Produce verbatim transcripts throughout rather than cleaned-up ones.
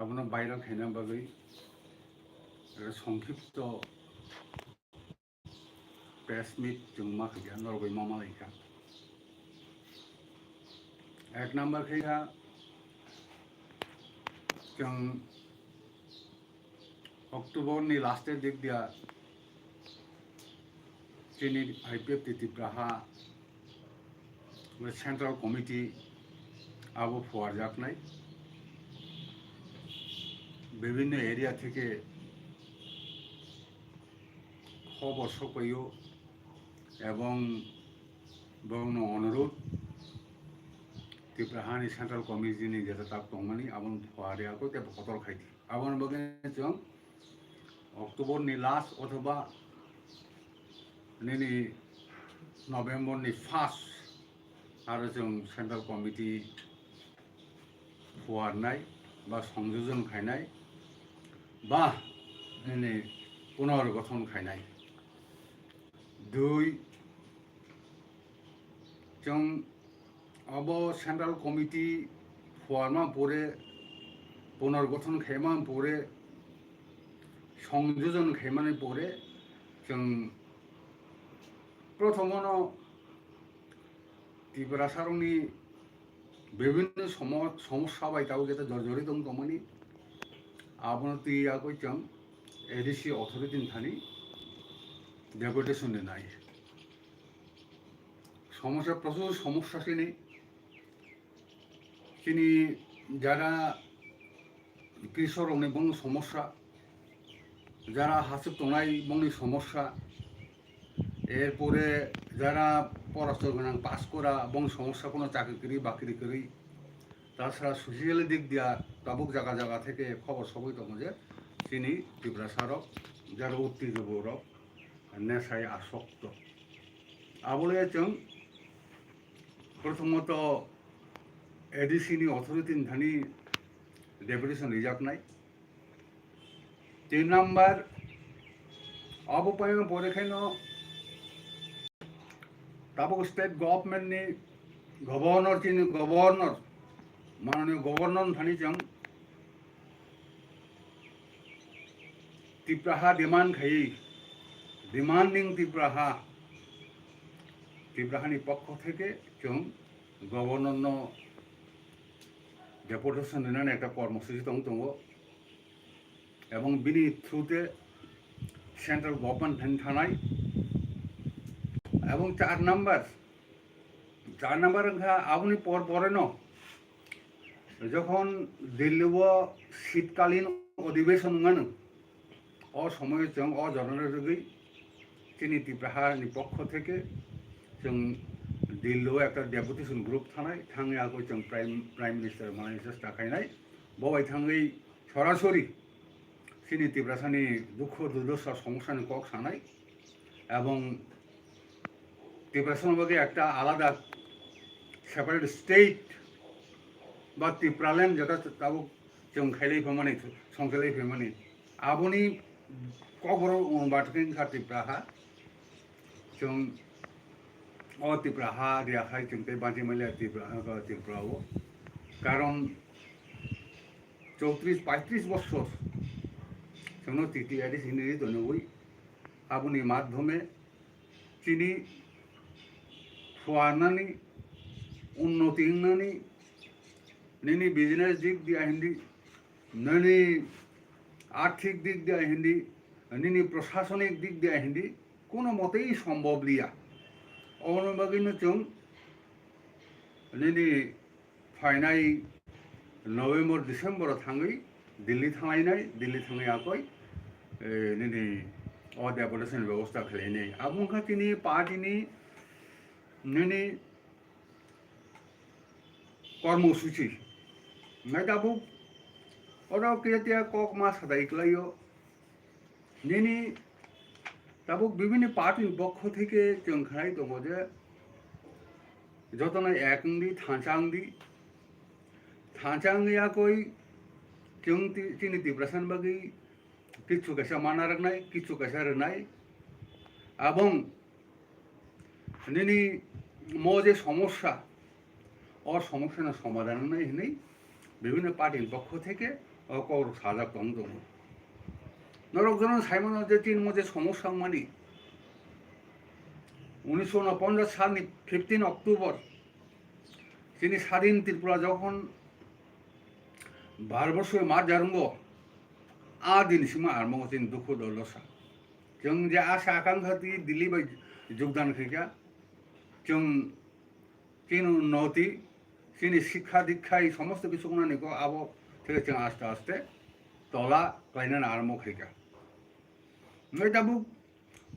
Abono viral khaina bagwi, eh, songkhipto press meet chwng ma khaikha, norok bai ma malaikha. Ek number khaikha, chwng October ni last e dik dia chini I P F T Tipra ha central committee abo phuarjaknai. Bibhinno area theke khobor sokpaio ebong borokno onurudh Tipra hani central committee ni jeta tak tongmani abono phuarya koi tei kotor khaidi. Aboni bagwi chwng October ni last othoba nini November ni first aro chwng central committee phuarnai ba songjojon khainai ba nini punorgothon khainai. Dui, chwng abo central committee phuarma pore, punorgothon khaima pore, songjojon khaimani pore, chwng prothomono Tiprasarokni bibhinno somo-, somosya bai tabuk jeta jorjori tong tongmani, abono twi yakwi chwng A D C authority ni thani deputation rinai. Somosya, prochur somosya sini. Chini jara krisokrokni bongni somosya, jara hachwk tongnai bongni somosya, erpore jara porastor gwnang pass kora bongni somosya, kono chakri kwrwi bakri kwrwi, tasara social dik dia tabuk jaga jaga theke khobor sogwi tongo je chini Tiprasarok jara uttijobwrok nesai asokto. Abole chwng prothomoto A D C ni authority ni thani deputation rijaknai. Tin number, abo payang pore khaino tabuk state government ni governor, chini governor, mananiyo governor ni thani chwng Tipraha demand khai, demanding Tipraha, Tiprahani pokho theke chwng governor no deputation rinani ekta kormosuchi tong tongo, ebong bini through te central government thani thanai, ebong char number, char number wngkha aboni por pore no jokhon Delhi o shitkalin odhibeshon wngmano, o somoyo chwng o jornal rwgwi chini Tipraha ni pokho theke chwng Delhi o ekta deputation group thanai, thangwi agoi chwng Prime, Prime Minister manani chesta khainai, bo bai thangwi sorasori chini Tiprasani dukho durdosa somosyani kok sanai, ebong Tiprasano bagwi ekta alada separate state ba Tipraland jeta tabuk chwng khailai phaimani, songkhailai phaimani, aboni kokborok wngbathwkhe wngkha Tipraha. Chwng o Tipraha riyakhai chwng tei bachimaliya Tipraha, Tripura o. Karon chowtris paitris bossor chwngno T T A D C hinwi tonwi, aboni madhyome chini phuarnani, unnoti wngnani, nini business dik dia hindi, nini arthik dik dia hindi, nini prosasonik dik dia hindi, kono motei sombhob liya. Oboni bagwino chwng nini phainai November, December o thangwi Delhi thanglainai, Delhi thangwi akoi, eh, nini o deputation ni bebosta khlainai. Abo wngkha chini party ni nini kormosuchi. Nai tabuk oro kiya tiya kok ma sadai kwlaio. Nini tabuk bibini party ni pokho theke chwng khnai tongo je jotono ek wngdi, thansa wngdi, thansa wngya koi chwng ti-, chini Tiprasani bagwi kichu kaisa mana rwknai, kichu kaisa rwnai. Abong nini mo je somosya, o somosyano somadhan wngnai hinwi bibhinno party ni pokho theke o kokrok sajak tong tongo. Norok jono saimano je chini mo je somosya wngmani, unisho unoponchas salni fifteen October chini sadin Tripura jokhon Bharatborsho mar jarwngo, a din sima armo chini dukhu doldosa. Chwng je asa akankha twi Delhi bai jogdan khaikha, chwng chini unnoti, chini sikha dikha, ei somosto kichu wngnani ko abo theke chwng aste aste tola khlainani armo khaikha. Hwnwi tabuk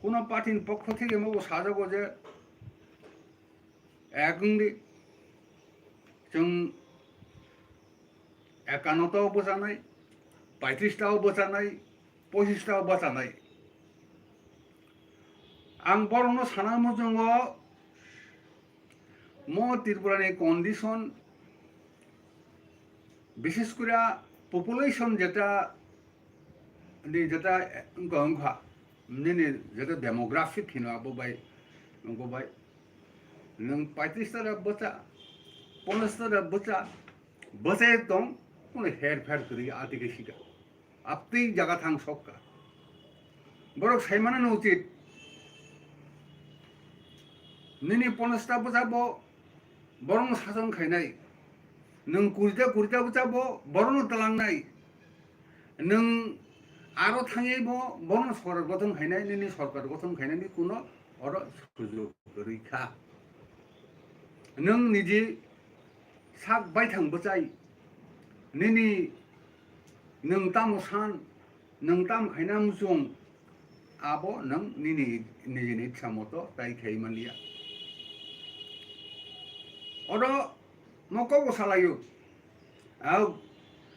kuno party ni pokho theke mobo sajago je, ek wngdi, chwng ekanno tao bwchanai, paitris tao bwchanai, pochis tao bwchanai. Ang borokno sana muchungo mo Tripura ni condition, bishes kore population jeta ni jeta wngkha wngkha, nini jeta demographic hino abo bai, wngkha bai. Nwng paitris ta da bwcha, ponchas ta da bwcha, bwchai tong, kono her pher kwrwi a tike sika. Aptwi jaga thang sokka. Borok saimanano uchit. Nini ponchas ta bwcha bo borokno sason khainai. Nwng kuri ta kuri ta bwcha bo borokno twlangnai. Nwng aro thangwi bo bono sorkar gothon khainai, nini sorkar gothon khainani kuno oro sujok kwrwi kha. Nwng niji sak baithang bwchai, nini nwng tamo san, nwng tamo khaina muchung, abo nwng nini nijini itsa moto tai khai manliya. Oro mo kok bo salaio. Au,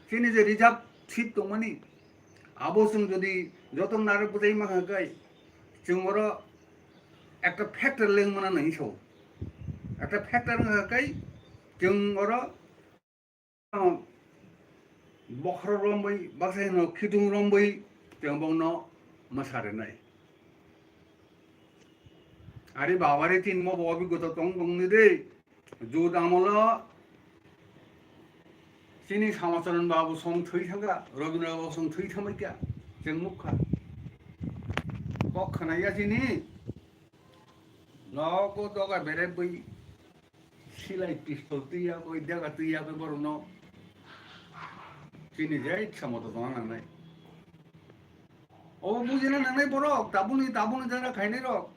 chini je reserve seat tongmani, abo chwng jodi joto narwk bwchai mankha khe, chwng oro ekta factor lengmana nai sao. Ekta factor wngkha khe, chwng oro bokhorok romwi, baksa hino khitung romwi, chwng bokno mwsa rwnai. Ari babari tin mo bo obigota tong tongni de. Jut amolo chini Samacharan babu song thwi thangkha, Rabindra babu song thwi thangkha, chwng nukha. Kok khwnaya chini. Nogo doga bere bwi silai pistol twi ya, oi dega twi ya, borokno chini je itsa moto tongna nangnai. Obo bujina nangnai borok, tabukni, tabukni jara khainai rok.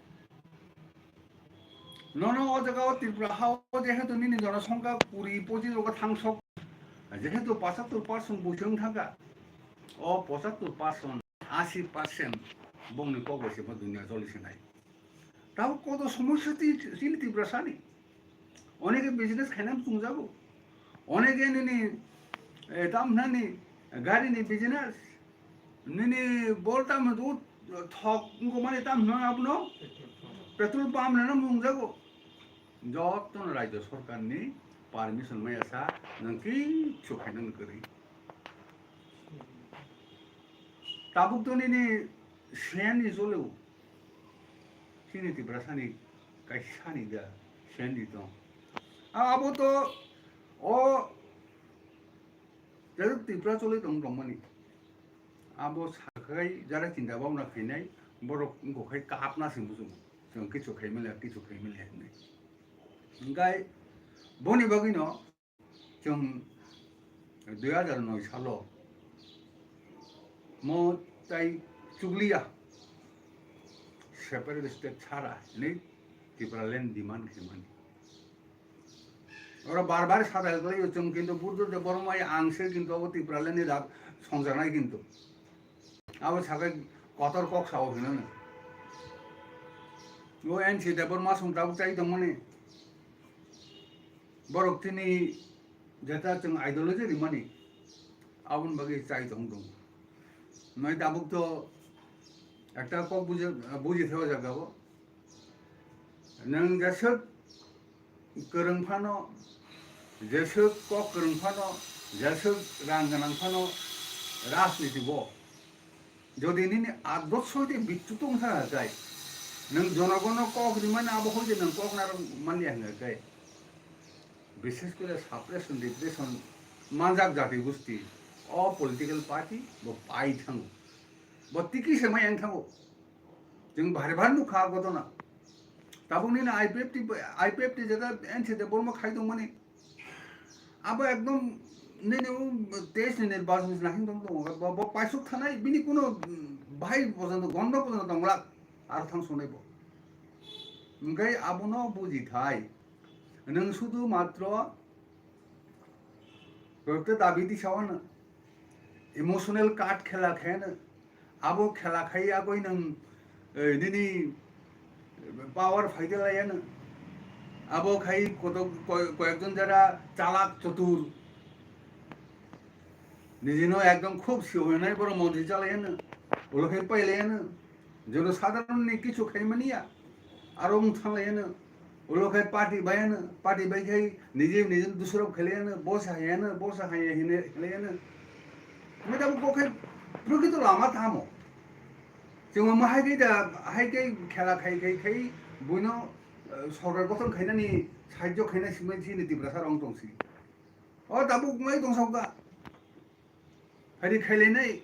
Nono o jaga o Tripura ha o jehetu nini jonosongkha kuri pochis rogo thangsok, jehetu pochattor percent buisong thangkha, o pochattor percent, ashi percent bongni kok bai se bo dunia choli se nai. Tabo koto somosya ti-, chini Tiprasani. Onege business khaina chungjago. Onege nini, eh, tam nani gari ni business. Nini bol tam du thok wngkha mani tam hwnwi abono petrol pump nana mungjago. Jotono rajya sarkar ni permission maya sa nwng kichu khaina kwrwi. Tabuk to nini C N G joleo. Chini Tiprasani kaisani da C N G tong. A-, abo to o jeruk Tripura choli tong tongmani. Abo sakai jara chinta bhabna khainai borok wngkha khai kapna se muchungo. Chwng kichu khaimani, kichu khaimani hinwi. Hwnkhe boni bagwino chwng dui hajar noi salo mo tai chukliya separate state chara hinwi Tipraland demand khaimani. Oro bar bar sadai glai chwng kintu Buddha de Bormai ang se kintu abo Tipraland ni rak songjanai kintu. Abo sakai kotor kok sao hinano. O N C Debbarma song tabuk chai tongmani. Borok tini jeta chwng ideology rimani, aboni bagwi chai tong tongo. Mai tabuk to ekta kok buji, buji theo jaga o. Nwng jeswk kwrwng phano, jeswk kok kwrwng phano, jeswk rang gwnang phano rajniti o. Jodi nini adot soite bichuk tong thang khe, nwng jonogono kok rimani abo hoite nwng kok narwk manya hwnkha khe, bishes kore suppression, repression manjak jati gosti, o political party bo pai thango. Bo tiki se mai yang thango. Chwng bhari bhari nukha a ghotona. Tabuk nini I P F T, I P F T jeta N C T bormo khai tongmani. Abo ekdom nini o teis ni nirbachon se naising tong tongo. Bo, bo paisuk thanai, bini kuno, mm, bahai pojonto, gondo pojonto tonglak. Aro thang sonai bo. Hwnkhe abono buji thai. Nwng sudu matro Kok ta dabi di sawan emotional card khela khen abo khela khai agoi nang, eh, nini power phaide layan abo khai koto ko-, koyekjon jara chalak chotur nijino ekdom khub siwinai boro montri chalayan ulo khai pailayan. Jono sadharon ni kichu khai mania, aro wng thang lai ano, ulo khai party bai ano, party bai khai nije nije dusrok khelai ano, bosa hai ano, bosa hai hine khelai ano. Meta bo khai prokito lama tamo. Chwng ma hai khai da, hai khai khela khai khai khai buino, eh, sorkar gothon khainani sahajyo khaina simai chini Tiprasa rong tongsi. O tabuk mai tong sok da. Hari khailainai,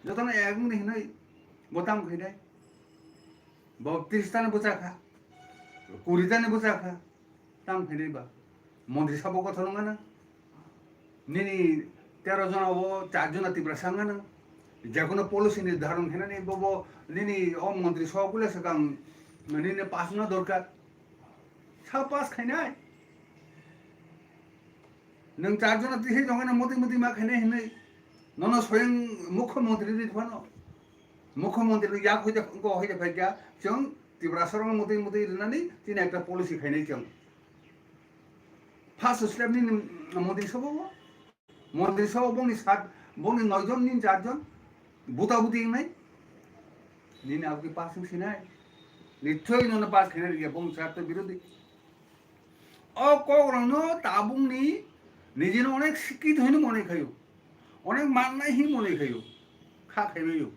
jotono ek wngni hinwi, bo tamo khainai. Bo tris tani bwchakha, kuri tani bwchakha, tamo khainai ba. Montri sabo kothor wngana. Nini tero jona bo char jona Tiprasa wngana. Jekono policy nirdharon khainani bo, bo nini o montri sabo kule swkang nini pass wngna dorkar. Sa pass khainai. Nwng char jona twi hai tongkhe na motwi motwi ma khainai hinwi. Nono soyang mukhyamantri ri phano. Mukhyamantri ri yak hoide ko hoide phaikha chwng Tiprasa rok motwi motwi rinani chini ekta policy khainai chwng. First step ni montri sabo. Montri sabo bongni sat, bongni noi jon ni char jon. Buta buti wngnai. Nini aboni pass wng sinai. Nichoi nono pass khainai rikya bong char to birodhi. O kokrokno tabukni nijino onek sikit hino mone khayo. Onek mannai hi mone khayo. Kha khaibaio.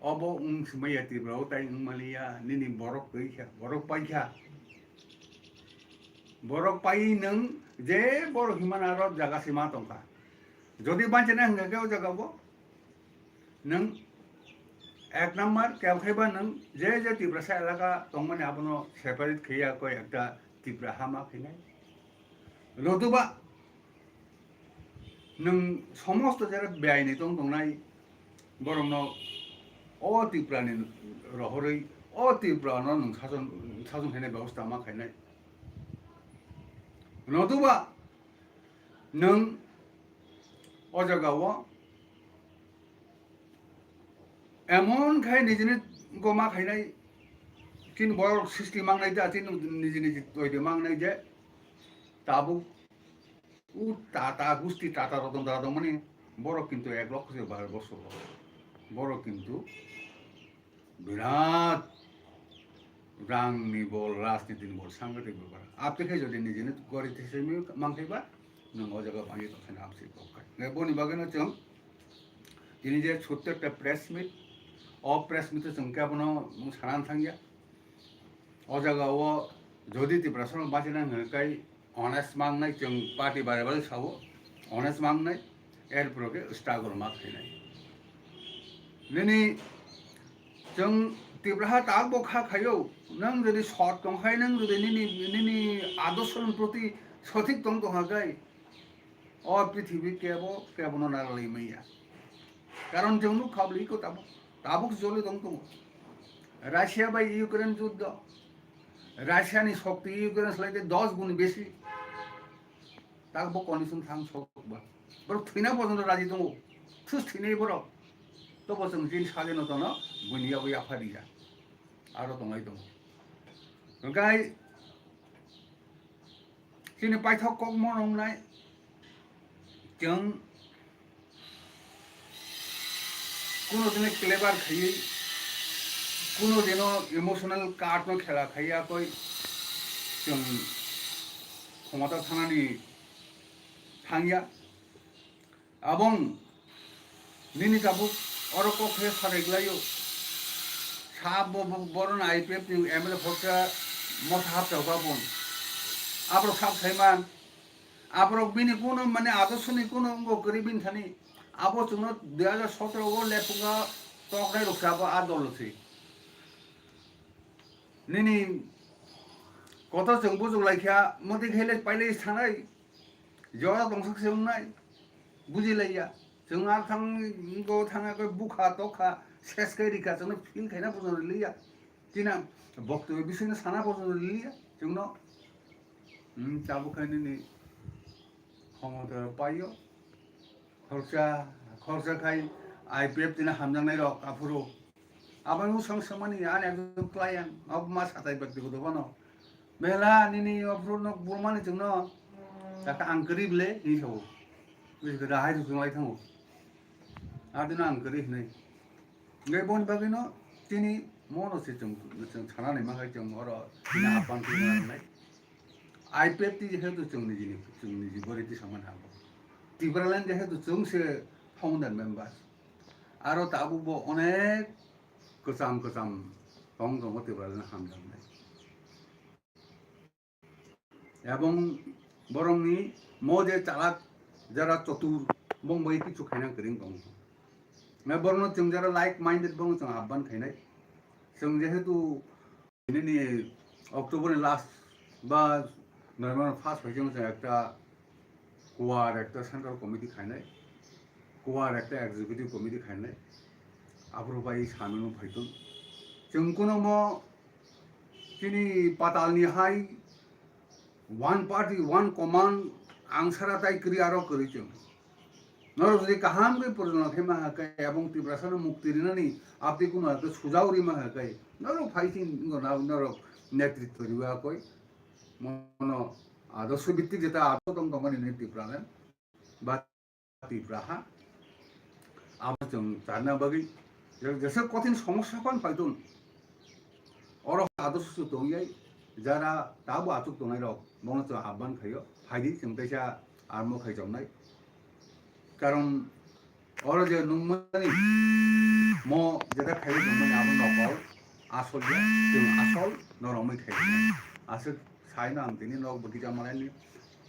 Obo wng simaya Tripura o tai wng maliya nini borok twi kha, borok pai kha. Borok pai nwng je borok himana aro jaga sima tongkha. Jodi banchina hwnkha khe o jaga bo nwng ek number kebo khai ba nwng je je Tiprasa elaka tongmani abono separate khaiya koi ekta Tipra hama khainai. Notuba nwng somosto jera beaini tong tongnai borokno o Tiprani rohorwi o Tiprano nwng sason, sason khainai bebosta ma khainai. Notuba nwng o jagao emon khai nijini goma khainai, chini borok sisti mangnai da, chini niji niji toide mangnai je, tabuk u tata gusti tata roton tata tongmani borok kintu ek lokho se bar bosor borok kintu birat rangni bol, rajnitini bol, sangatik bepar. Apte khe jodi nijini gori thesemi mangkhaiba, nwng o jaga bangwi tongthani amsui kok khai. Nai boni bagwino chwng tini je sotto ekta press meet, o press meet-o chwng khe abono mung sana thangya. O jagao jodi Tiprasarok bachina hwnkhai honest mangnai, chwng party bare bare sao, honest mangnai, erpore khe struggle ma khainai. Nini chwng Tipraha tak bo kha khaio, nwng jodi sot tongkhai, nwng jodi nini, nini adorsoni proti sothik tong tongkha khai, o prithibi kebo, kebono narwlai manya. Karon chwng nuk kha bwlwi ko tabuk, tabuk joli tong tongo. Russia bai Ukraine juddo, Russia ni shokti Ukraine slai tei dos guni besi. Tak bo condition thang sok ba. Borok thwina porjonto raji tongo. Thus thwinai borok. Tobo chwng chini sadinotano buini yago yapha rija. Aro tonglai tongo. Hwnkhe chini paithak kok monongnai chwng kuno dino clever khaiwi, kuno dino emotional card no khela khaiya koi chwng khomota thanani thangya. Abong nini tabuk oro kok khe sarai glaio. Sa bo, bo, boron I P F ni M L A phoksa motha hapta ka bon. Abro sak saiman. Aborok bini kuno mane adorsoni kuno wngkha kwrwi bini thani. Abo chwngno dui hajar sotro o lephunga toknai rwkha abo a dolo se. Nini kotor chwng bujuk laikha, motwi khaile pailai sanai, jora tongsak se wngnai, bujilaiya. Chwng ar thang, go thang khe bukha tokha, ses khe rikha, chwngno feel khaina bujo liya. Chini boktobyo bisingno sana bujo liya, chwngno. Hmm, tabuk khe nini khomota paio. Khoroksa, khoroksa khai I P F tini hamjaknai rok aphuru. Aboni usang samani ani ekdom client, abo ma satai bektigoto bono. Bela nini aphuru nok bulmani chwngno. Taka ang kwrwi ble, hinwi sao. Bisi kwrwi hai rukung lai thango. Adino ang kwrwi hinwi. Ngai boni bagwino tini mono se chwng, chwng sanani ma khai chwng oro tini apan tini nangnai. I P F T jehetu chwng nijini, chwng niji boriti samani abo. Tipraland jehetu chwng se founder members. Aro tabuk bo onek kwcham kwcham tong tongo Tipraland hamjaknai. Ebong borokni mo je chalak jara chotur bong bai kichu khaina kwrwng tongo. Na borokno chwng jara like minded borokno chwng ahban khainai. Chwng jehetu nini October ni last ba November first bai chwng ekta kuar ekta central committee khainai, kuar ekta executive committee khainai, aphuru bai samino phaitun. Chwng kuno mo chini patalni hai one party, one command ang sara tai kwrwi aro kwrwi chwng. Norok jodi kaham khe purjona khe ma hakai, abong Tiprasano mukti rinani abdi kuno hakai, sujao ri ma hakai, norok phai chini norok netritwo riwa koi. Mono adorsho bhittik jeta ador tong tongmani hwnwi Tipraland ba Tipraha. Abo chwng charna bagwi je-, jesa kothin somosya phan phaitun. Oro adorsho tongwi jara tabo achuk tongnai rok bono chwng ahban khaio. Phaidi chwng teisa armo khai chomnai. Karon oro je nungmani mo jeta khai nungmani abo nokol asol ya, chwng asol norok mui khai. Aswk saino ang tini nok bwtwi jamalani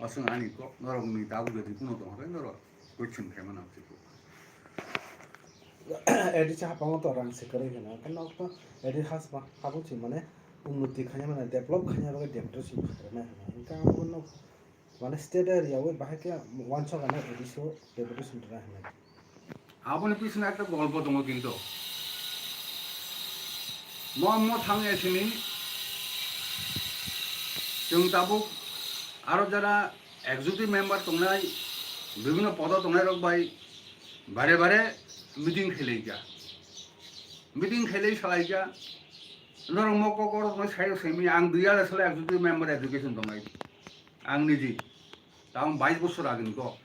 aswk ani kok norok ni tabuk jodi kuno tong hai norok question khai mana siko. Edi cha hapango to rang se kwrwi hino, kan nok to edi has ba habu chi mane unnoti khanya mane develop khanya bagwi demonstration khairoknai hino. Hingke ang bono Mane state area o bahai khe wansok ano A D C o deputation rwna hinwi. Aboni bisingtwi ekta golpo tongo kintu. Mo, mo thang esini chwng tabuk aro jara executive member tongnai, bibhinno podo tongnai rok bai bare bare meeting khlai kha. Meeting khlai salai kha. Norok mo kok oro tongnai sai simi ang dui hajar salo executive member education tongnai. Ang niji. Tamo bais bosor agini kok.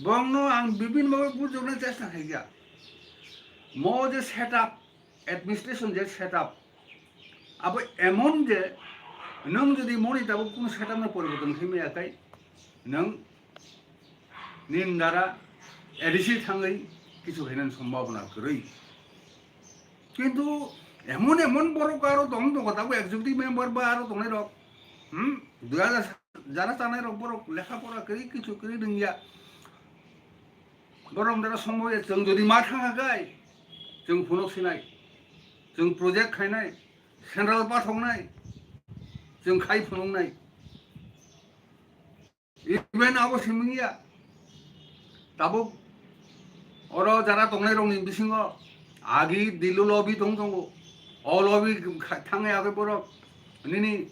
Bongno ang bibin babe bujokna chesta khaikha. Mo je setup, administration je setup, abo emon je nwng jodi moni tabuk kuno setup no poriborton khaimaya tai, nwng nini dara A D C thangwi kichu khainani sombhabona kwrwi. Kintu emon emon borok aro tong tongo, tabuk executive member ba aro tongnai rok, hmm, dui hajar jara chanai rok borok lekha pora kwrwi kichu kwrwi rwngya. Borok dara somoy chwng jodi ma thangkha kai, chwng phunuk sinai, chwng project khainai, central pathoknai, chwng khai phunuknai. Even abo simingya. Tabuk oro jara tongnai rokni bisingo agi Dillu lobby tong tongo. O lobby kha-, thangwi agwi borok nini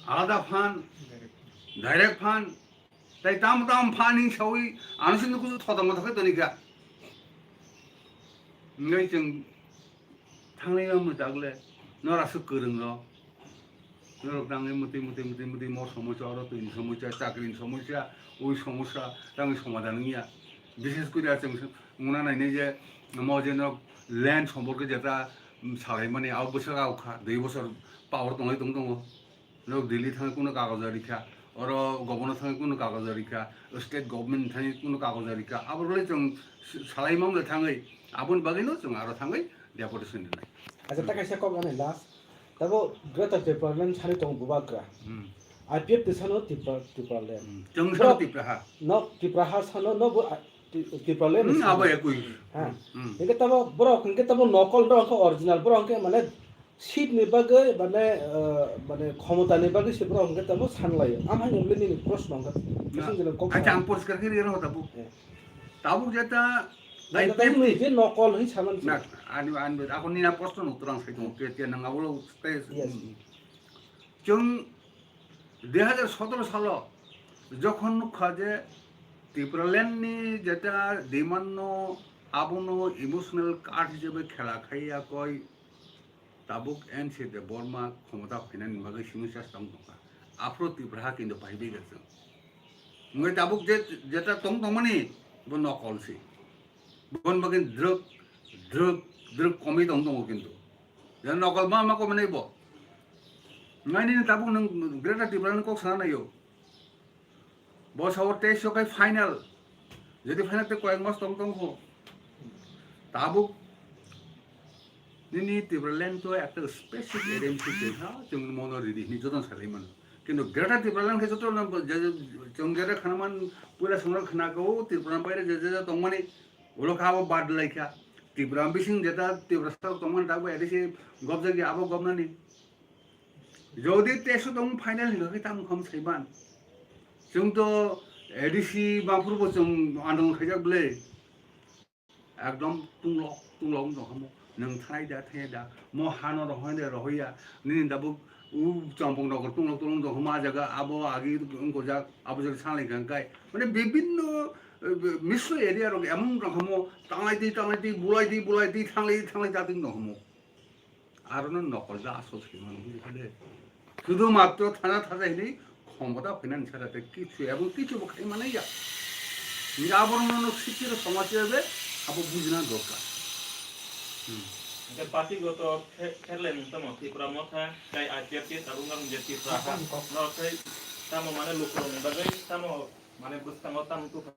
alada phan, direct phan, tai tam tam phan hing sawi ano sini kusu thotong thokhe tonikha. Ngai chwng Thanglai ma mwtagle, norok aswk kwrwng rok. Norok tangwi mwtwi, mwtwi, mwtwi, mwtwi, mo somosya, oro twini somosya, chakrini somosya, ui somosya, tangwi somadhan wngya. Bishes kori achwng wngna nainai je, mo je norok land somporke jeta, um, salaimani, abo bwswk aokha, dui bosor power tonglai tong tongo. Norok Delhi thangwi kuno kagoja rikha, oro governor thangwi kuno kagoja rikha, state government thangwi kuno kagoja rikha, abo rwlai chwng salai mamle thangwi, aboni bagwino chwng aro thangwi deputation rinai. Acha, ta kaisa kok ani last. Tabo Greater Tipraland sani tongo bubagra. Hmm. I P F ni sano Tipra, Tipraland. Hmm. Chwng sano Bro, Tipraha. No, Tipraha sano no bo, ah, Ti-, Tipraland ni Hmm, sano. Abo ekui. Ha. Hmm. Hingke tamo borok hingke tamo nokol no hingke original borok hingke mane seat ni bagwi mane, eh, mane khomota ni bagwi se borok hingke tamo sanlaio. Am hai nini proshno hingke Na, bising jeno kok acha, sa. Ang poriskar khe rwna hota bu. Eh. Tabuk jeta Na, I P F tamo ni je nokol hin saman se. Na, ani, ani, ako nina proshno no uttoro ang sai tongo. Ke, ke nang abo lo stai. Yes. Chwng dui hajar sotoro salo jokhon nukha je Tipraland ni jeta demand no abono emotional card hisabe khela khaiya koi tabuk N C Debbarma khomota phainani bagwi simi chesta wng tongkha. Aphuru Tripura ha kintu paibai gajak. Wngwi tabuk je jeta tong tongmani bo nokol si. Boni bagwi drug, drug, drug komwi tong tongo kintu. Jeno nokol ma ma komwi nai bo. Nai nini tabuk nwng Greater Tipraland kok sana naio. Bo sao tei so kai final. Jodi final te koyek mas tong tong kho. Tabuk nini Tipraland to ekta specific area si tei ha, chwng mono ridi hini joton salai mano. Kintu Greater Tipraland khe joto no je, je, chwng jera khana man, puila songra khana ko, Tipraland paire je, je, je tongmani, ulo kha abo bad lai kha. Tripura bising jeta Tripura sal tongmani tabuk A D C gobjagi abo gobnani. Jodi teso tong final hinwi khe tamo kham saiman. Chwng to A D C bangphuru bo chwng andolon khaijak bwle. Ekdom tunglok, tunglok wng tongkha mo. Nwng thanai da, thaya da. Mo hano rohoi da, rohoya. Nini dabuk u chompong rok tunglok, tunglok wng tongkha mo. A jaga abo agi wng kojak, abo jaga sanglai kha kai. Mane bibinno, eh, misro area rok emon tongkha mo. Tanglai di, tanglai di, bulai di, bulai di, thanglai di, thanglai di, tongkha mo. Arono nokol da asol se mano, buji kha de. Sudhu matro thana thaja hini khomota phainani sara te kichu, ebong kichu bo khai manai ya. Ni aborno no sikiro somaj ebe abo bujina dorkar. Hmm. Hingke party goto khe-, kherle nung tamo Tipra Motha, kai I P F T tabuk nang je Tipra ha. Nang kok. No khai tamo mane lukurok ni bagwi tamo mane bwskango tamo tupha.